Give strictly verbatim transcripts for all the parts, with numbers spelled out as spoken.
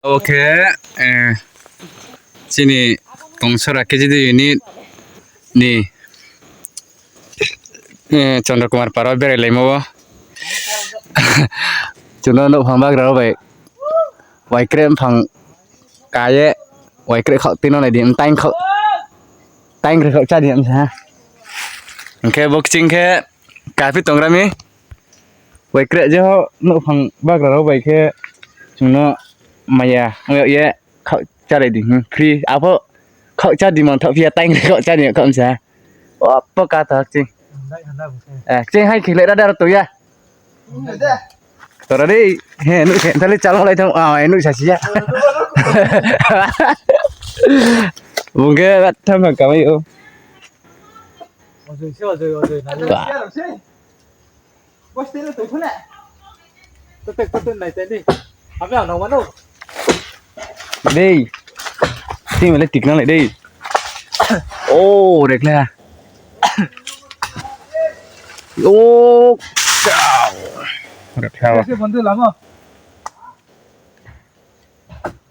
Oke, chini Tongsora K G D unit ni Chandra Kumar para berailaimo wo. Chung no nouhphang bagra rao bai waikreh mphang ka ye, waikreh khaoh tui no nai di, taing kre khaoh chá di sa ha. Hing khe bo kching khe kaphi tongra mi. Waikreh je ho nouhphang bagra rao bai khe chung no maya ong yag ye khaoh chárai di, free. Apho khaoh chá di mangthaoh phi ya, taing kre khaoh chá di khaoh sa ha. Opo ka tha kching. Kching hai khe le ra dar tong ya. Tora di, he, nuh khe, thale chalong lai thang, ah, nuh sasi ya. Bung khe, tham phang kamai ou. Dei. Ting le tikna le dei. O, rek le. O. Rek le. Bondhu lama.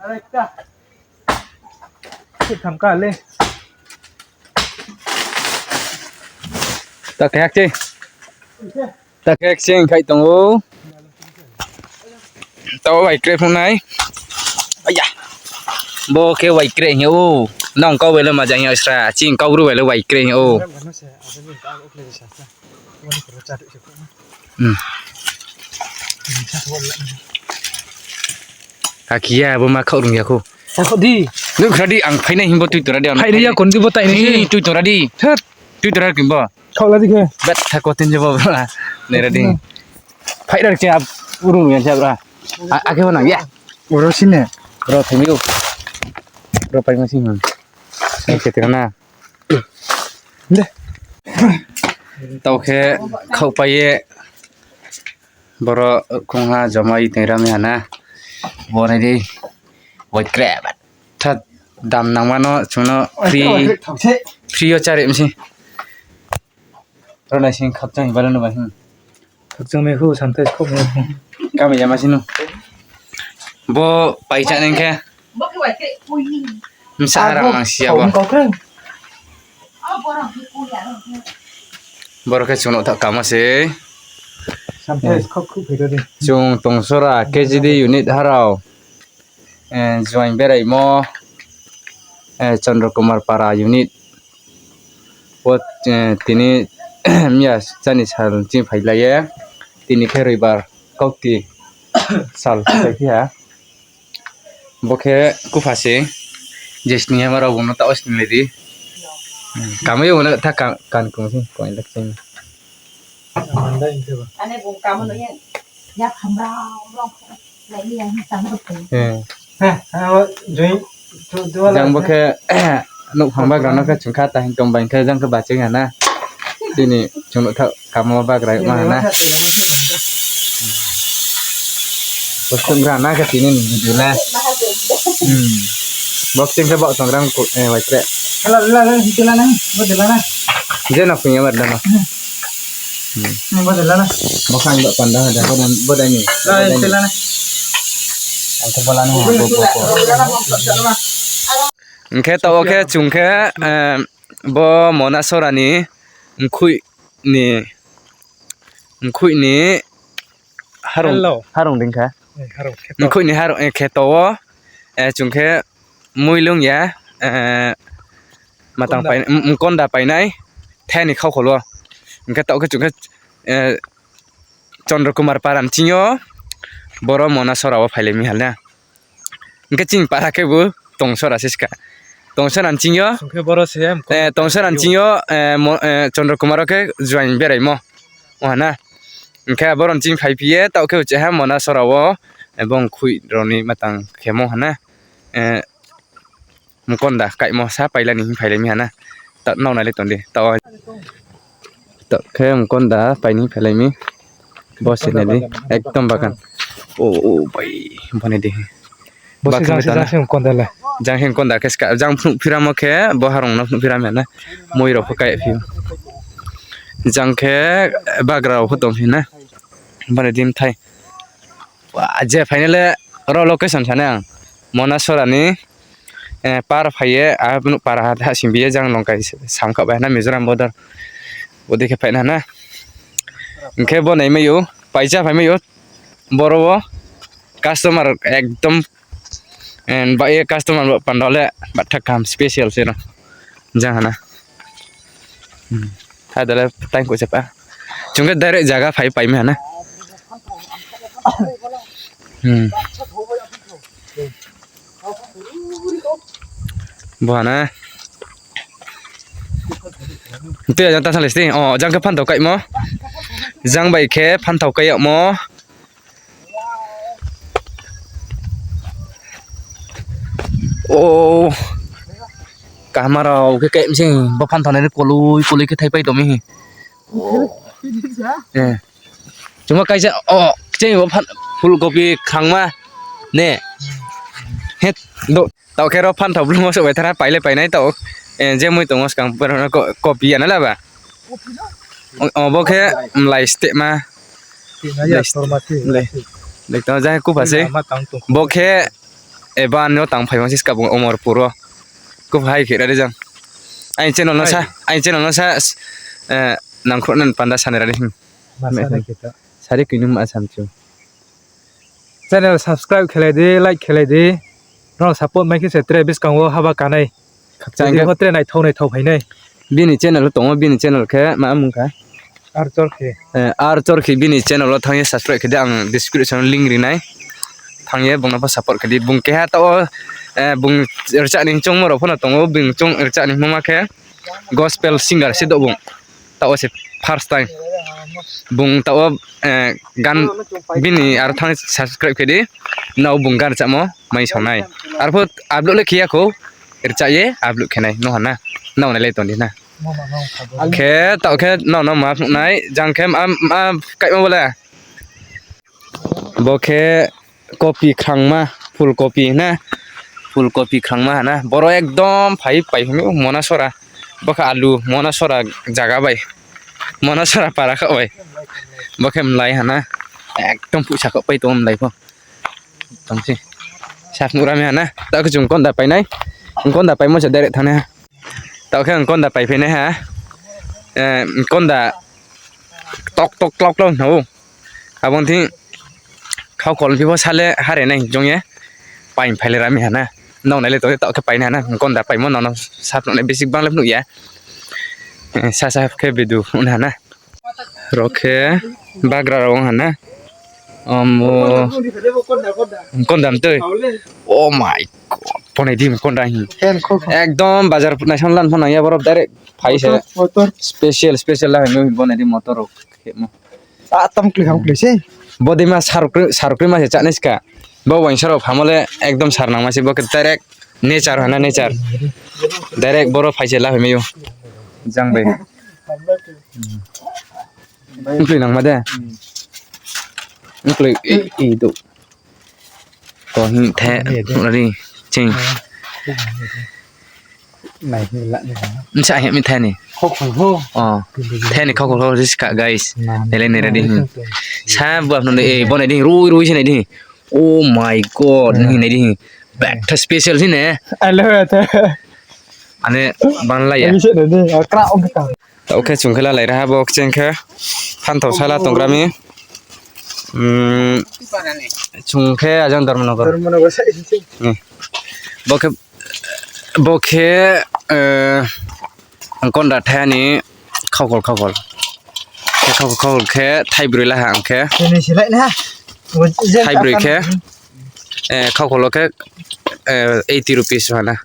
Arekta. Tham ka le. Ta khe kching. Ta khe kching khai tong ou. Tao waikreh phung nai. Aya. Bo khe waikreh hing ou. Nang kau bai le maja hing sra. Ching kau bru bai le waikreh hing ou. Akhe ya, bo ma khaoh rung ya khou. Nuh khra di, ang phainai himbo tui tora di, ang phainai ya, kon di bo tai ni tui tora di. Tui tora di bo. Khaoh la di khe. Bet tha kotin je bo bra. Nai ra di. Phai ra khe ab urung ya jabra. Akhe bo nang ya. Oro sini. Ro thai mi ou. Ro pai ma sini. Khe tira na. Tao khe khaohpai ye boro khongha joma ye tong ra mi ha na. Bo nai di. Waikreh. Tha dam nangma no chung no free, free yo chári mi se. Ro nai sing khakchang bala no ba hing. Khakchang mai khu, santai khou mai khu. Kami ya ma sinu. Bo paisa nang khe. Msa rang nang sia bo. Boro khe chung no tha kama se. Chung Tongsora K G D unit harao. Join beraimo, Chandra Kumar Para unit. Bo, tini miya chani sal chini phailai ye. Tini khe roibar kauti sal phaiphi ha. Bo khe kupha se je sning ya ma rao bung no taoh sninglai di. Kamai yo no tha kan kung se koi lak chini. Jang bo khe nouhphang bagra no khe chung kha ta hing tong bai khe jang khe baching ha na. Tini chung no tha kamo bagra ma ha na. Bo chung gra na khe tini ni video le. Bo kching khe bo tong rang waikreh. Je no ping ya bar dano. Bo khang do panda ha da, bo dai ni. Ang khe bola no bo bo bo. Hing khe taoh wo khe chung khe bo Monasora ni mkhuih ni, mkhuih ni harong dei kha. Mkhuih ni harong kheto wo chung khe muilung ya, matang mkonda painai the ni khaukhol wo. Hing khe taoh khe chung khe Chandra Kumar Para ni ching yo boro Monasora wo phailai mi ha le. Hing khe chini para khebu Tongsora se ska. Tongsora ni ching yo, Tongsora ni ching yo Chandra Kumar wo khe join beraimo ong ha na. Hing khe boro ni ching phaiphi ye taoh khe ucheha Monasora wo bo mkhuih rao ni matang khemo ha na. Mkonda kaimo sa paila ni hing phailai mi ha na. Taoh nao nai le tong di. Taoh khe mkonda pai ni phailai mi. Bo se nai di. Ekdom bagan. O bai, bo nai di. Jang khe mkonda khe ska, jang phnuh phiramo khe bo harong no phnuh phira mi ha na. Mui rao pho kai phi. Jang khe bagra rao pho tong phi na. Bo nai di mthai. Je phainai le ro location sa nai ang. Monasora ni, eh, par phai ye, a, nuh para ha, ha sing bi ye, jang longkai sam kha bai na Mizoram border. Bodei khe phai na na. Hing khe bo nai mai ou, paisa phai mai ou. Boro wo customer ekdom, eh, ba ye customer bo panda le batha kaham special se no. Jang ha na. Hmm. Tha dale tang ko se pa. Chung khe direct zaga phai pai mi ha na. Hmm. Bo ha na. Tui ajang ta salai sti. O, jang khe phanthao kaimo. Jang bai khe phanthao kai yagmo. O, kaham rao khe kaih mi sing, bo phanthao nai ni koloi koloi khe thaipai tong mi hi. O. Eh. Chungma kaisa, o, kcheng bo phan-, phulkopi khangma ne. He, do, taoh khe ro phanthao blung wo souh bai thara pai le pai nai taoh, eh, je mui tongmo skang, ko-, kopi ya na la ba. O, o, bo khe mlai stehma. Mlai stehma. Mlai. Mlai tong, jang khe kupha sei. Bo khe, eh, ban yo tang phai ma se ska bung Omorpur wo. Kupha hai khe ra de jang. Aini channel no sa, aini channel no sa, eh, nangkhruh nan panda sanai ra di. Sari kini ma sam chu. Channel subscribe khelai di, like khelai di. Nrao support mai khe se tre buskang wo haba kanai. Khakchang khe tre naithao naithao phai nai. Bini channel tong ou, bini channel khe ma mung kha? Ar Chorkhi. Eh, Ar Chorkhi bini channel wo thanng ye subscribe khe di, ang description link ri nai. Thanng ye bung no pho support khe di. Bung keha taoh wo, eh, bung rchah ni choungmo rao pho no tong ou, bung choung rchah ni hingmo ma khe gospel singer se do bung. Taoh wo se first time. Bung taoh wo, eh, gan bini aro thanng subscribe khe di. Nrao bung gan rchahmo mai sao nai. Arphuh upload le khe ya khou. Rchah ye upload khe nai. Nung ha na. Nrao nai le tong di na. Khe taoh khe nrao no ma phnuh nai. Jang khe ma, ma kaimo bo le. Bo khe kopi khrangma, phulkopi na, phulkopi khrangma ha na. Boro ekdom phai pai hing ou Monasora. Bo khe alu Monasora zaga bai. Monasora para kha bai. Bo khe mlai ha na. Ekdom puisa kha pai tong ou mlai pho. Tong se. Sa phnuh ra mi ha na. Taoh khe chung konda pai nai. Konda paimo se direct thanng nai ha. Taoh khe ang konda paiphai nai ha. Eh, konda tok tok klau klau hing ou. Abo ni thing khaukol phi pho sa le hare nai hing choung ye. Pai phai le ra mi ha na. Nrao nai le tong di taoh khe pai nai ha na. Konda paimo nrao no sa phnuh nai basic bang le phnuh ya. Eh, sa sa khe video phnuh nai ha na. Ro khe bagra rao ong ha na. Omo. Konda mtoi. Oh my God. Bo nai di konda hing. Ekdom bazar naisong lan pho nang ya, boro direct phai se. Special, special la hing bo nai di motor rao khemo. Bodei ma sarkroi ma se chánai ska. Bo uaingsa rao phamo le ekdom sar nangma se, bo khe direct nature ha na, nature. Direct boro phai se la hoi mai ou. Jang bai. Mkloi nangma de. Mkloi, e, e, do. Ko hing the, nari, ching. Nsa he mi the ni. O, the ni khaukol kho riska, guys. Nai le nai ra di hing. Sa bu apno de, e, bo nai di hing, rui rui se nai di hing. Oh my God, nai nai di hing. Batha special se ne. Ane, ban la ya. Taoh khe chung khe lalai ra ha, bo kcheng khe phanthao sala tonggra mi. Chung khe ajang Dharmanagar. Bo khe, bo khe, ang konda thai ni khaukol, khaukol. Khe khaukol, khaukol khe thaibroi la ha ang khe. Thaibroi khe, khaukol wo khe, eighty rupees ha na.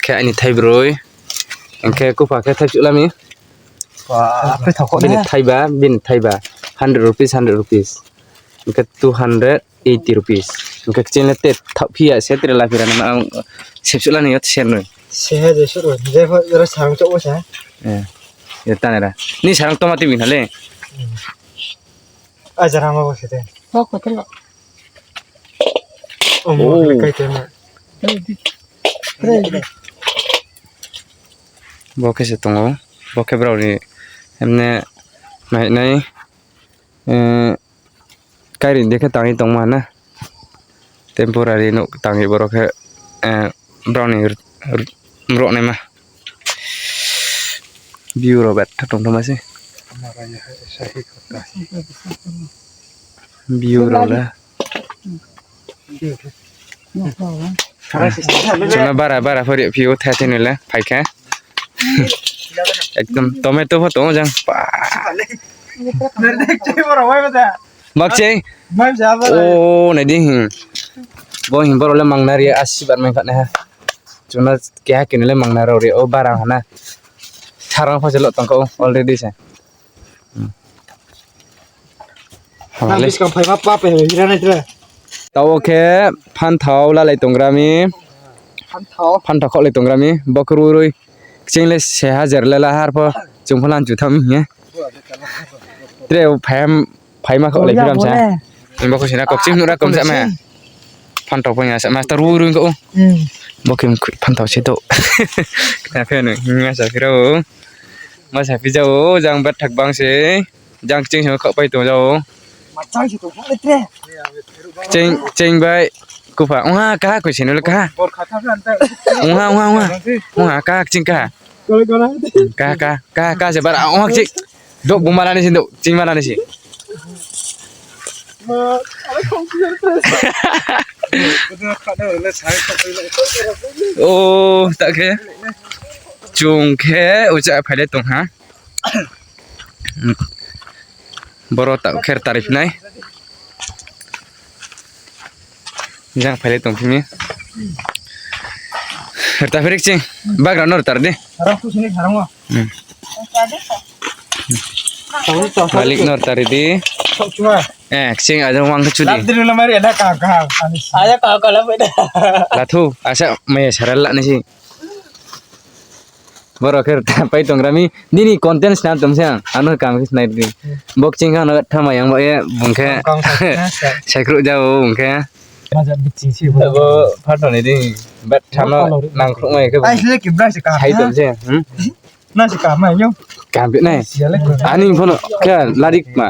Khe aini thaibroi. Hing khe kupha khe thaiphuh la mi. Bini thaiba, bini thaiba. Hundred rupees, hundred rupees. Hing khe two hundred eighty rupees. Hing khe kching le te thaoh phi ya se tre la phi ra na ang sepsuh la ni yo se noi. Ni sarang toma timi na le. Ajar hama bo se te. Bo khe se tong ou. Bo khe brao ni emne nai nai, kairing de khe tang ye tongma na. Temporary nouh tang ye boro khe, eh, brao ni r-, r-, mroh naima. View rao betha tongthoma se. View rao le. Chung no bara bara pho ri phi ou, thai thai no le phai khe. Ekdom tomato pho tong ou jang. Ba. Makching. O, nai di hing. Bo hing boro le mangnari asi bar main kha nai ha. Chung no keha kini le mangna rao ri ou, bara ha na. Sarang pho se lo tong kha ou already se. Tao khe phanthao lalai tonggra mi. Phanthao khaohlai tonggra mi. Bo khe rui rui. Kching le se hajar le la har pho. Chung pho lan chu tham hing ye. Tre phai phaima khaohlai phi ram sa. Bo khe sina kokching nuhra kom sa ma. Phanthao pho ya sa ma, ta rui rui kha ou. Bo khe phanthao se to. Khna phi no, ma sa phi ra ou. Ma sa phi ja ou, jang betha bang se. Jang kching se khaohpai tong ja ou. Cheng, cheng bai. Kupha, ongha kaha koi se no le kaha. Ongha, ongha, ongha. Ongha kaha kching kaha. Kaha, kaha, kaha, kaha se bara, ongha kching. Dok bung mala ni si, dok, ching mala ni si. O, ta khe. Chung khe, ucha phailai tong ha. Boro ta kher tari phinai. Jang phailai tong phi mi. Rta phi ri kching. Bagra no rta ri di. Malik no rta ri di. Eh, kching ajang wang khe chu di. Lathu, asa maya sara la nai si. Boro khe rta pai tongra mi, nini content snam tong se ang, ano kam khe snai di. Bo kching kha no thama yang bo ye, bung khe. Saikhruh ja ou, bung khe. Bo phato ni di, bet thano nangkhruh mai khe. Hai tong se. Kam bi nai. Ani phono khe ladik ma.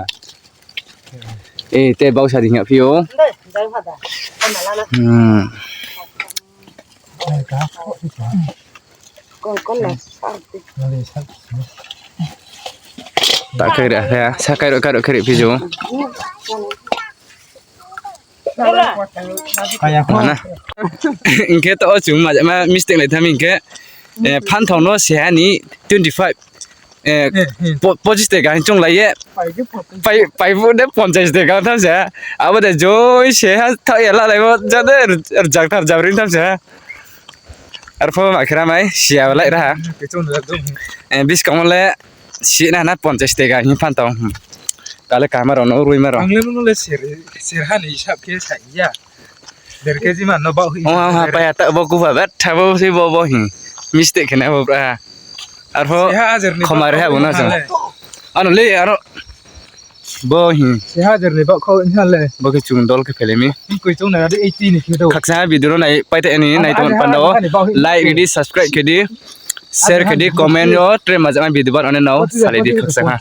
E, te bausa di hing ya phi ou. Ta khe ri khe, sa kai ro kai ro khe ri phi jo. Hing khe to o chung ma, ma mistake lai tham hing khe, eh, phanthao no se ha ni twenty five, eh, pochis taka hing chounglai ye. Pai, pai bu de ponchais taka tham se. Abo de joi se ha thaoh ya lalai bo, ja de rjak thar jabri tham se. Arpho ma khera mai, siya lai ra ha. Eh, buskang wo le, si na na ponchais taka hing phanthao. Kale kaham rao no, rui ma rao. Ang le no le ser, ser ha ni hisab khe sa ya. Der kg man no baoh hi. Ong ha, pai ya ta bo kuba betha bo se bo bo hing. Mistake khe na bo bra. Arpho khoma ri ha bo no chung. Ano le aro. Bo hing. Bo khe chung dol khe phailai mi. Khaksa video no nai pai ta ni nai tong panda wo. Like ri di, subscribe khe di, share khe di, comment yo tre majaknai video bar one nao salai di khaksa ha.